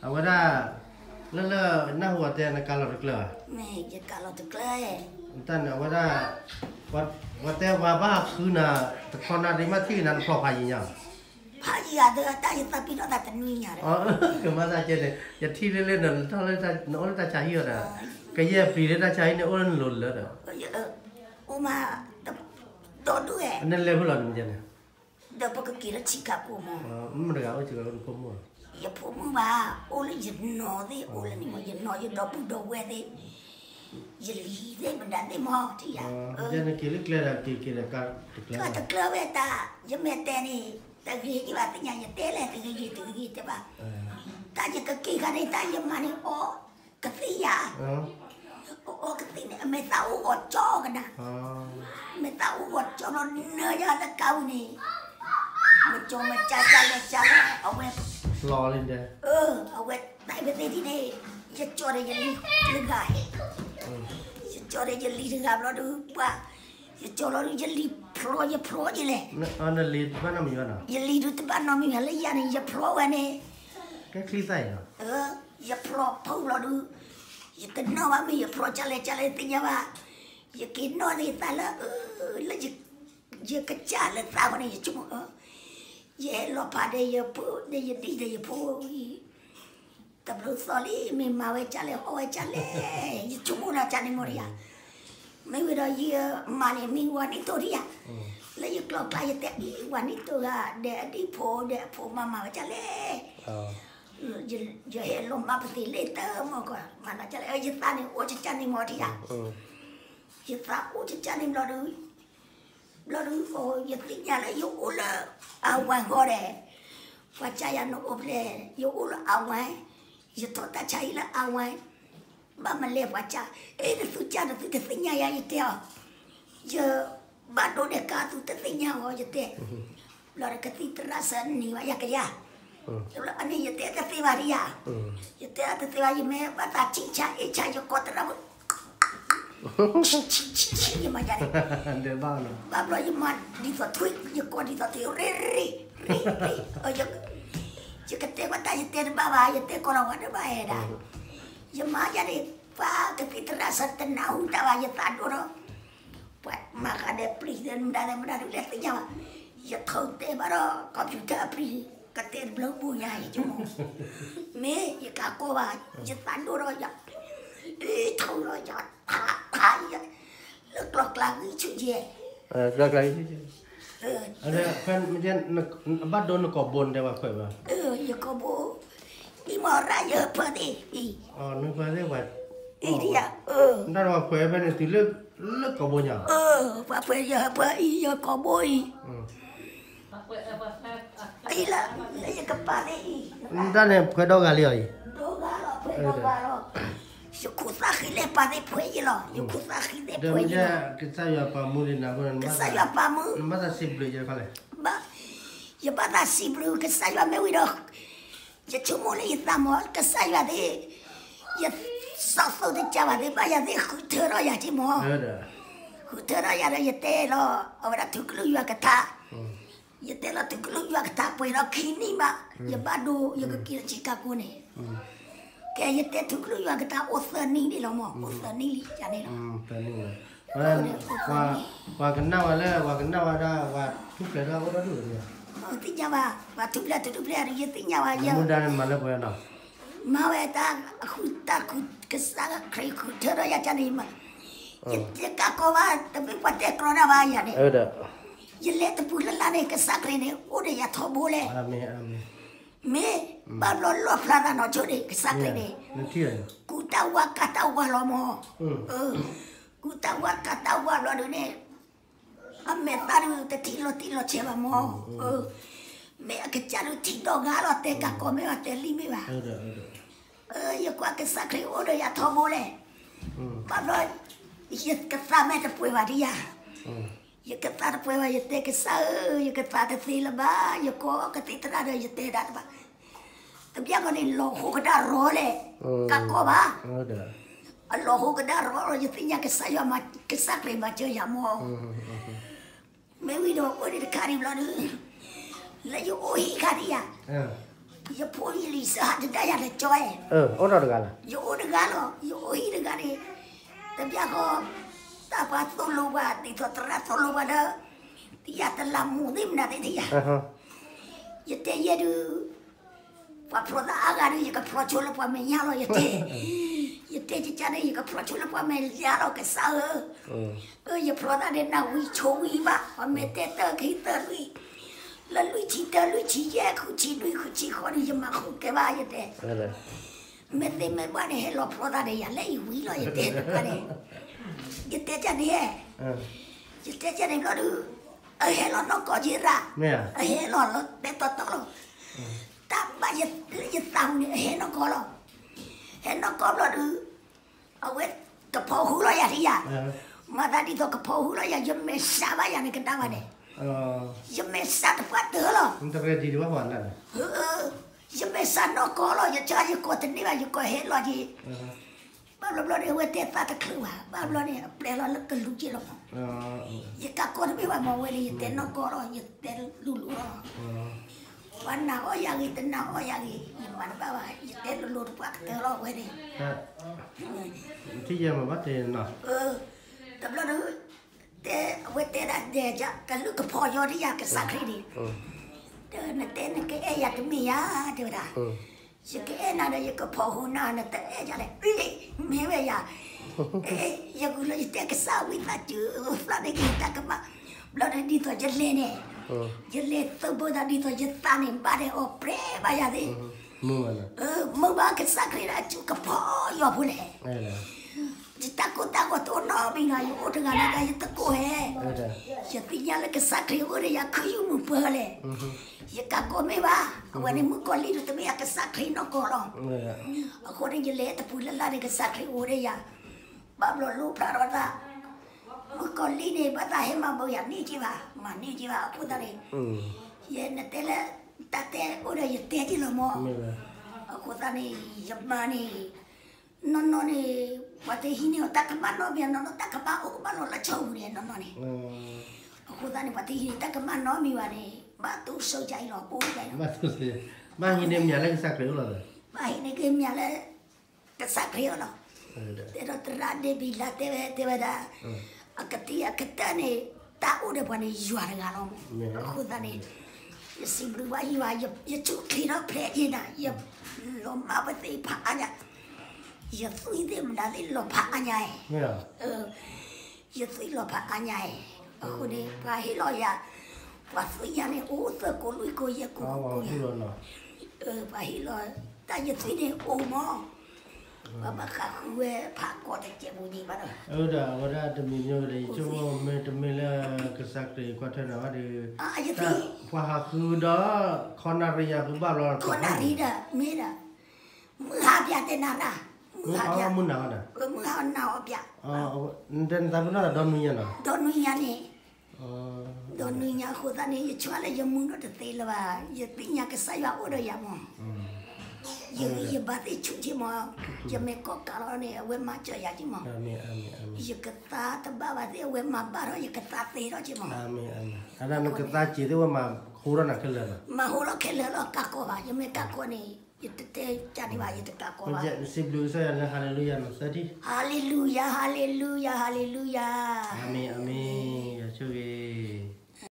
အဝဲဒၣ် လၢလၢ နၢ်ဟူဝဲတဲနကါလီၤတကျၢၤဧါ, မ့ၢ်ယကါလီၤတကျၢၤ, တၢ်န့ၣ်အဝဲဒၣ် ပှၤတဲပှၤဘၣ်ဃုနၤ တခီနၤဒ်မ့ၢ်ထံၣ်က့ၤနၤတဖျီဖးယံၤညါ, ဖးယံၤဧါ, တၢ်ယသးပ့ၤနီၣ်သးတနွံညါ, ကမၤသးကဲန့ၣ် ယထံၣ်လၢလၢနတၢ်လၢနအိၣ်လၢတၢ်ဆါဟံၣ်အီၤဒီး ကယဲၢ်ပျံၤလၢတၢ်ဆါဟံၣ်န့ၣ် အိၣ်လၢနလိၤလၢဒီး အိၣ်မး ဒီဒူၣ်ဝဲ နလဲၤဖဲလဲၣ်န့ၣ် ဒီးပကက့ၤလၢ Chicago မး, မ့ၢ်တဂၤအိၣ် Chicago နဖိမုၣ်ဧါ, ယဖိမုၣ်ဘၣ် အိၣ်လၢယနီၢ်သ့ၣ် အိၣ်လၢန့ၣ်မး ယနီၢ်ယဒီပုၢ်ဒီဝဲၢ်သ့ၣ်, ယလံၤသ့ၣ်မတၤသ့ၣ်မး ထံၣ်ယၤ, နက့ၤလၢကျဲဒီးက့ၤက့ၤဒီးကါတကျၢၤ, ကါတကျၢၤဝဲတၢ်, ယမ့ၢ်တဲန့ၣ် တဂ့ၤယဘၣ်သ့ၣ်ညါ ယတဲလဲၣ်တဂ့ၤတဂ့ၤတဲဘၣ်, တၢ်ယကက့ၤခါန့ၣ် တၢ်ယမၤန့ၣ်အီ ကသံၣ်ယၤ, အီကသံၣ်န့ၣ် အမဲာ်သၣ်အိၣ်ဂီၤကၠီကနၤ, မဲာ်သၣ်အိၣ်ဂီၤကၠီလီၤနၢယၤလၢကါပူၤန့ၣ်, မကၠီမကၠါကၠါလဲၣ်ကၠါလဲၣ် အဝဲ အဝဲတၢ်ဝဲသ့ၣ်ဒ်န့ၣ်, ယကၠီဒီးယလံၤတဂၤ, ယကၠီဒီးယလံၤတဂၤဘျီဒုး ပှၤ ယကၠီလီၤဒုး ယလံၤဖျိယဖျိယလဲၣ်, ယလံၤဒုးတဘၣ်နီတမံၤဘၣ်လၢယၤန့ၣ် ယဖျိဝဲန့ၣ်, ယဖျိဖုဘျီဒုး ယတနီၣ်ဘၣ်မ့ၢ် ယဖျိကၠါလဲၣ်ကၠါလဲၣ်သ့ၣ်ညါဘၣ်, ယက့ၤနီၣ်သ့ၣ်သးလၢ လၢ ယကစၢ်လၢသးဝဲန့ၣ် ယဆိကမိၣ်, ယဟဲလီၤဖးဒီးယဖိဒီးယဒံၣ်ဒီးယဖိအံၤ, တဘျုးသီလံ မ့ၢ်မၤဝဲကၢ်လဲၣ် ဟီၣ်ဝဲကၢ်လဲၣ်, ယဆိကမိၣ်လၢကၢ်န့ၣ်မ့ၢ်ဒံးဧါ, မ့ၢ်ဝံၤဒီးယမၤန့ၣ်မ့ၢ်ဝၤနံၣ်တိၢ်ဒံးဧါ, လၢယကျိၤကျါယတဲအံၤ ဝၤနံၣ်တိၢ်ဂၤ ဒီးအဒံၣ်ဖိဒီးအဖိမၤမၤဝဲကၢ်လဲၣ်, ယဟဲလီၤမၤပသ့ၣ်လၢတၢ်မီၢ်ကီး မၤလီၤကၢ်လဲၣ်, ယသးန့ၣ်အိၣ်ကၢ်န့ၣ်မ့ၢ်ဒံးဧါ, ယသးအိၣ်ကၢ်န့ၣ်ဘျီဒုး ဘျီဒုး ယသ့ၣ်ညါလၢယအိၣ်လၢအဝၤဂီၢ်ဒီး ပှၤကၢ်ယၤနအိၣ်ဖျဲၣ် ယအိၣ်လၢအဝၤ, ယထီၣ်တၢ်ဆါဟံၣ်လၢအဝၤ, ဘၣ်မလဲၤပှၤကၢ်, အဲ နသုကၢ်နသုတသ့ၣ်ညါယၤ ယတဲအီၤ, ယဘၣ်ဒိးန့ၢ်ကါသုတသ့ၣ်ညါအီၤ ယတဲ, ဘျီဒီးကသံၣ်သရၣ်စၢနံၤဘၣ်ယၤကယၤ, အန့ၣ်ယတဲတသ့ဘၣ်ဒံးယၤ, ယတဲတသ့ဘၣ် ယမ့ၢ်ဘၣ်သးထံၣ်ဆါအ့ၣ်ဆါ ယကိးသရၣ်ဖိ ဆံဆံဆံဆံ ယမၤယၤန့ၣ်, ဘၣ်ဘျီယမၤဒ်သိးထွံၣ် ယကိးဒ်သိးထွံၣ် ရ့ရ့ရ့ရ့, ယကတဲဘၣ်တၢ် ယတဲတဘၣ်ဘၣ် ယတဲကိးလီၤဝဲတဘၣ်အဲၣ်ဒၣ်, ယမၤယၤန့ၣ် ပှၤကသံၣ်သရၣ်စၢတနၢ်ဟူတၢ်ဘၣ် ယသးဒိၣ်ထီၣ်, ပှၤမၤဃာ်ဒီးပျံၤဒီးမတၤဒီးမတၤဒုးလဲၤသ့ၣ်ညါဘၣ်, ယထီၣ်တဲဘၣ်ဒီး computer အပျံၤ ကတဲတဘျီဘိညါ ယဆိကမိၣ်, မ့ၢ်ယကးကိးဘၣ် ယသးဒိၣ်ထီၣ်ယၤ, အ့ ထီၣ်ဒီးယၤ ဖးဖးယၤ, လၢကျီၢ်ကျါဂံၢ်ဆူၣ်ယဲ, ကျီၢ်ကျါဂံၢ်ဆူၣ်ယဲ, အဘၣ်ဒိနကိာ်ဘိနတဲပှၤခွဲးဘၣ်, ယကိာ်ဘိ, အံၤမ့ၢ်ရၣ်ယဟၢဖၢသ့ၣ်အံၤ, နဟၢဖၢသ့ၣ်ပှၤ, အံၤဒံးဧါ, တၢ်ဒီးပှၤခွဲးဖဲန့ၣ်တုၤလၢ လၢကိာ်ဘိညါ, ပှၤခွဲးယဟၢဖၢအံၤ ယကိာ်ဘိအံၤ အံၤလၢ လၢယကပာ်သ့ၣ်အံၤ, တၢ်န့ၣ် ဖှဲးဒီဂၤလံအီၤအံၤ, ဒီဂၤလီၤ ဖှဲးဒီဂၤလီၤ, ယခိၣ်သၣ်ဃံလဲၣ်ပာ်သ့ၣ်ဖှဲးယလီၤ, ယခိၣ်သၣ်ဃံသ့ၣ်ဖှဲးယလီၤ, ကစၢ်ယွၤပာ်မူဒံးနၤအဃိ ကစၢ်ယွၤပာ်မူ, နဘၣ်သးစံးဘျုးယဲခီလဲၣ်, ဘၣ်, ယဘၣ်သးစံးဘျုးကစၢ်ယွၤမ့ၢ်ဝံၤဒီး ယဆိကမိၣ်လၢယသးမ့ၢ် ကစၢ်ယွၤသ့ၣ်, ယစီၣ်သိတကးဘၣ်သ့ၣ် ဘၣ်ယၤသ့ၣ်ဃုထၢထီၣ်ယၤက့မ့ၢ်, ဃုထၢထီၣ်ယၤဒီးယတဲလီၤ အဝဲဒၣ်ထူကလုၢ်ယွၤကထါ, ယတဲလီၤထူကလုၢ်ယွၤကထါပှဲၤဒီးခံနံၣ်ဘၣ်, ယဘၣ်ဒိ ယကက့ၤလၢ Chicago န့ၣ်, ကဲယတဲထူကလုၢ်ယွၤကထါအိၣ်သၢနံၣ်န့ၣ်လီၤမ့ၢ် အိၣ်သၢနံၣ်လံယၤန့ၣ်လီၤ, ပှၤကနၣ်ဝဲလၢ ပှၤကနၣ်ဝဲဒၣ် ပှၤထူၣ်ဖျဲးတၢ်အိၣ်ဒီဒူၣ်န့ၣ်, သ့ၣ်ညါဘၣ် ပှၤထူၣ်ဖျဲးထူၣ်ဖျဲးဒီး ယသ့ၣ်ညါဘၣ် ယမူဒါန့ၣ်မၤလၢပှဲၤနီၤ, မၤဝဲတၢ်ဃုတၢ်ဃု ကစၢ်ခရံာ်ဃုထၢထီၣ်ယၤကန့ၣ်မး, ယကးကိးဘၣ် တမ့ၢ်ပှၤတဲကြီတၢ်ဘၣ်ယၤန့ၣ်, ယလဲၤတပူၤလၢ်လၢ်န့ၣ် ကစၢ်ခရံာ်န့ၣ် အိၣ်ဒီးယၤထီဘိလဲၣ်, မ့ၢ်ဘၣ်ဘျီလီၣ်ဖျါသးနီၢ်ဆိန့ၣ် ကစၢ်ခရံာ်န့ၣ် ကူၣ်တၢ်ဝါကၤတၢ်ဝါလီၤမ့ၢ်, ကူၣ်တၢ်ဝါကၤတၢ်ဝါဘျီဒုးန့ၣ် အမဲာ်သၣ်ဒုးတထံၣ်လီၤတံၢ်လီၤဆဲးဘၣ်မ့ၢ်, မ့ၢ်အကစၢ်ဒုးထံၣ်ဒီဂၤလီၤ တဲကးကိးမ့ၢ်ဘၣ်တဲလံမ့ၢ်ဘၣ်, ယကွၢ်ကစၢ်ခရံာ်အိၣ်ဒီးယၤထီဘိလဲၣ်, ဘၣ်ဘျီ ယကသးမ့ၢ်တပှဲၤဘၣ်ဒံးယၤ, ယကသးတပှဲၤဘၣ် ယတဲကစၢ်ဧၢ ယကသးတသ့လၢၤဘၣ် ယကိးကသံၣ်သရၣ်ဒီးယတဲဒၣ်တဘၣ်, တဘျီကီးန့ၣ် လီၤဟိကဒါရီလဲၣ်, ကးကိးဘၣ်, အလီၤဟိကဒါရီလီၤ ယသ့ၣ်ညါကစၢ်ယွၤမၤ ကစၢ်ခရံာ်မၤစၢၤယၤမ့ၢ်, မ့ၢ်ဝံၤဒီးအိၣ်ဒံးတခါဒံးဘျီဒုး, လၢယအိၣ်ဟံၣ်ခါဒံးယၤ, ယဖိယလံၤစၢဟးတဒါယၤလၢကၠီအဲၣ်, အိၣ်ဒီးတဂၤလီၤ, ယအိၣ်တဂၤလီၤ, ယအိၣ်ဟံၣ်တဂၤန့ၣ်, တဘျီဃီ တၢ်ပှၤသိၣ်လိပှၤ ဒ်သိးသရၣ်သိၣ်လိပှၤလၢ တယၤတလးမူးသ့ၣ်မနုၤသ့ၣ်တယၤ, ယတဲယဲဒုး ပှၤဖျီသးအါဂၤဒီး ယကဖျီဆိလၢပှၤမဲာ်ညါလီၤ ယတဲ, ယတဲကကန့ၣ် ယကဖျီဆိလၢပှၤမဲာ်ညါလီၤ ကစၢ်ဧၢ, ယဖျီသးဒီးနၢ်ဝံဆိဝံဘၣ် ပှၤမ့ၢ်တဲတၢ်ခံတၢ်လွံၢ်, လၢလွံၢ်ဆံတၢ်လွံၢ်ဆံယဲၢ် ဃုဆံနွံဃုဆံဃိးဒီး ယမၤဃုကဲဘၣ် ယတဲ, မ့ၢ်သ့မ့ၢ်ဘၣ်န့ၣ် ဟဲလီၤဖျီသးဒီးယၤလၢအံၤဝံၤလီၤ ယတဲတကးန့ၣ်, ယတဲကန့ၣ်, ယတဲကန့ၣ်ဘျီဒီး အဟဲလီၤနီၢ်ကီၢ်က့ရၣ်, အဟဲလီၤလီၤတဲတီတီလီၤ, တၢ်ဘၣ်ယသးမူန့ၣ် အဟဲနီၢ်ကီၢ်လီၤ, ဟဲနီၢ်ကီၢ်ဘျီဒီး အဝဲကဖီၣ်ဃုာ်လီၤယၤဒ်ယၤ, မၤသးဒ်သိးကဖီၣ်ဃုာ်လီၤယၤ ယမဲာ်ဆှးဘၣ်ယၤန့ၣ်ကဒါဝဲန့ၣ်, ယမဲာ်ဆှးတပှၢ်တၢၢ်လီၤ, ယမဲာ်ဆှးနီၢ်ကီၢ်လီၤ ယဆၢယကီၢ်တန့ၢ်ဘၣ် ယကီၢ်ဟဲလီၤက့ၤ, ဘၣ်ဘျီဘျီန့ၣ် အဝဲတဲသးတချုးဘၣ် ဘၣ်ဘျီန့ၣ် အပျဲလီၤလၢကလူးက့လီၤမး, ယကးကီတမ့ၢ်ဘၣ်မးဝဲန့ၣ် ယတဲနီၢ်ကီၢ်လီၤ ယတဲလူၤလူၤလီၤ, ပှၤနာ်အီၣ်ယၤဂ့ၤ တနာ်အီၣ်ယၤဂ့ၤ ယမၤတဘၣ်ဘၣ် ယတဲလိၤလိၤတပှၢ်ကတၢၢ်လီၤဝဲန့ၣ်, ထံၣ်ယဲမၤဘၣ်တဲနီၤ, တဘျီဒီး တဲအဝဲတဲဒၣ်ဒဲး ကလုၢ်ကဖီယီၤဒ်ယၤကစၢ်ခရံာ်န့ၣ်, ဒီးနတဲနကအဲၣ်ယၤတမ့ၢ်ယၤ တဲဝဲဒၣ်, ယကအဲၣ်နၤဒီး ယကဖီၣ်ဃုာ်နၤ နတအဲၣ်ယၤလဲၣ်, မ့ၢ်ဝဲယၤ, ယဂုာ်လၢယတဲကစၢ်ဝံသးစူၤ သးန့ၣ်က့ၤတၢ်ကမၣ်, ဘျီဒီးဒ်သိးယလဲၤန့ၣ်, ယလဲၤသုးဘိသးဒ်သိးယသးန့ၣ် ဘၣ်ဒဲးအီၤပြဲဘၣ်ယၤသ့ၣ် မုာ်ဘၣ်ကစၢ်ခရံာ်ဒီးအစုကဖီယီၤဖိလဲၣ်, ယတၢ်ကိၢ်တၢ်ဂီၤတအိၣ်နီတမံၤနီၤ ယအိၣ်တဂၤလၢ်လၢ် ယတကိၢ်ဟဲ, ယသ့ၣ်ညါလၢကစၢ်ခရံာ်အိၣ်ဒီးယၤ ခုယုၢ်မုာ်ပှဲၤလဲၣ်, ယကးကိးမ့ၢ်ဘၣ်, အဝဲန့ၣ်မုၣ်ကီၤလံၢ်တမ့ၢ်ယၤ ကစၢ်ခရံာ်နီၢ်ကီၢ်လီၤ, အဃိန့ၣ် ယလဲၤတပူၤလၢ်လၢ်န့ၣ် ကစၢ်ခရံာ်အိၣ်ဒီးယၤ, ဘၣ်ဘျီလိၣ်ဖျါထီၣ်သး, မုၣ်ကီၤလံၢ်န့ၣ် ဘၣ်သးဟဲမၤဘၢယၤန့ၢ်က့ဘၣ် မၤန့ၢ်က့ဘၣ် အဃိသတးန့ၣ်, ယနတဲလၢ တၢ်တဲအိၣ်ဒီးယတဲက့လီၤမး, အဃိသတးန့ၣ် ယမၤန့ၣ် နီၢ်နီၢ်န့ၣ် ပှၤတဟံးန့ၢ်အီၤတၢ်ကမၣ်နီတမံၤ နီၢ်နီၢ်တၢ်ကမၣ်အိၣ်ကဘၣ်လီၤလၢဆီပူၤန့ၣ် နီၢ်နီၢ်န့ၣ်, အဃိသတးန့ၣ် ပှၤတဟံးန့ၢ်တၢ်ကမၣ်နီတမံၤဘၣ်န့ၣ် ဘၣ်တူၢ်ဆိကါအံၤလီၤ ပိၢ်တဂၤအံၤလီၤ, ဘၣ်ဟံးန့ၢ်မ့ၢ်လၢကစၢ်ခရံာ်အိၣ်လီၤ, ဘၣ်ဟံးန့ၢ်က့ၤမ့ၢ်လၢ ကစၢ်ခရံာ်အိၣ်လီၤ, တဲဒီးသရၣ်ဒ့ဘံးလးတဲဝဲတဲဝဲဒၣ်, အကတံၢ်အကတၢၢ်န့ၣ် တၢ်အိၣ်ဒီးပှၤန့ၣ်ယွၤတဂၤလီၤ, အဃိသတးန့ၣ် ယစံးဘျုးဘၣ်ယွၤ ယဆူၣ်ချ့ထီၣ်ဖဲအံၤနၤ ယလီၤမၢ်ပသ့ၣ်ဖးအါညါ, ယသွံၣ်သ့ၣ်မနုၤသ့ၣ်လီၤဖးအါညါအံၤ, ယသွံၣ်လီၤဖးအါညါအံၤ, အဃိန့ၣ် ပှၤဟ့ၣ်လီၤယၤ, ပှၤသွံၣ်ညါန့ၣ် အိၣ်သၢကိးလွံၢ်ကိးယဲၢ်ကိးဃိးကိးယဲၢ်, ပှၤဟ့ၣ်လီၤ, တၢ်ယသွံၣ်န့ၣ်အိၣ်မး, ပှၤဘၣ်ဃးဃုဝဲဖးကိးတစဲးပူၤန့ၣ်ဘၣ်ဒီး, အဝဲဒၣ်တမံၤမ့ၢ်ဝဲဒီး ယဆိကမိၣ်မ့တမ့ၢ်လၢကစၢ်ခရံာ်ကွၢ်ထွဲနၤဘၣ်ဒီး, ပှၤဟးဃုဒီး ခီနၣ်ရံယၤဃုဘၣ်ဘျီ, ခီနၣ်ရံဒီး မ့ၢ်ဒီး, မုၢ်ဟါပၠးတဲနၤရၣ်, မုၢ်ဟါပၠး, မုၢ်နၤဘၣ်ဒီး, မုၢ်ဟါနၤအီပၠး, နတဲနသးပ့ၤနီၣ်ဒီးနွံညါနီၤ, ဒီးနွံညါန့ၣ် ဒီးနွံညါအဃိသတးန့ၣ် ယဆှၢလၢယမူနီတသ့လၢၤဘၣ်, ယသ့ၣ်ညါကစၢ်ယွၤအိၣ်ဒီးယၤမး, ယဂံၢ်ယဘါသ့ၣ်ဆူၣ်က့မး, ယမ့ၢ်ကိးကးလီၤန့ၣ် အဝဲမၤစၢၤယၤက့မး, ယကသါတဘၣ်ဘၣ်သ့ၣ် အဝဲမၤဘၣ်ထီၣ် ယကသါသ့ထီၣ်က့မး, နကသါစ့ၤသ့ၣ်ဝဲမၤဟူထီၣ်နၤခဲလၢာ်လီၤ, မၤဟူထီၣ်ခဲလၢာ်လီၤ ကးကီးဘၣ် ယမ့ၢ်ကးကီးန့ၣ် ယတတဲကန့ၣ်ဘၣ် ယတကးကီးဘၣ်, စံးဘျုးကစၢ်ယွၤလၢ hallelujah နီၤ သၢထံၣ်, hallelujah hallelujah hallelujah, အၤမ့ၣ်အၤမ့ၣ် ယဆိၣ်ဂ့ၤ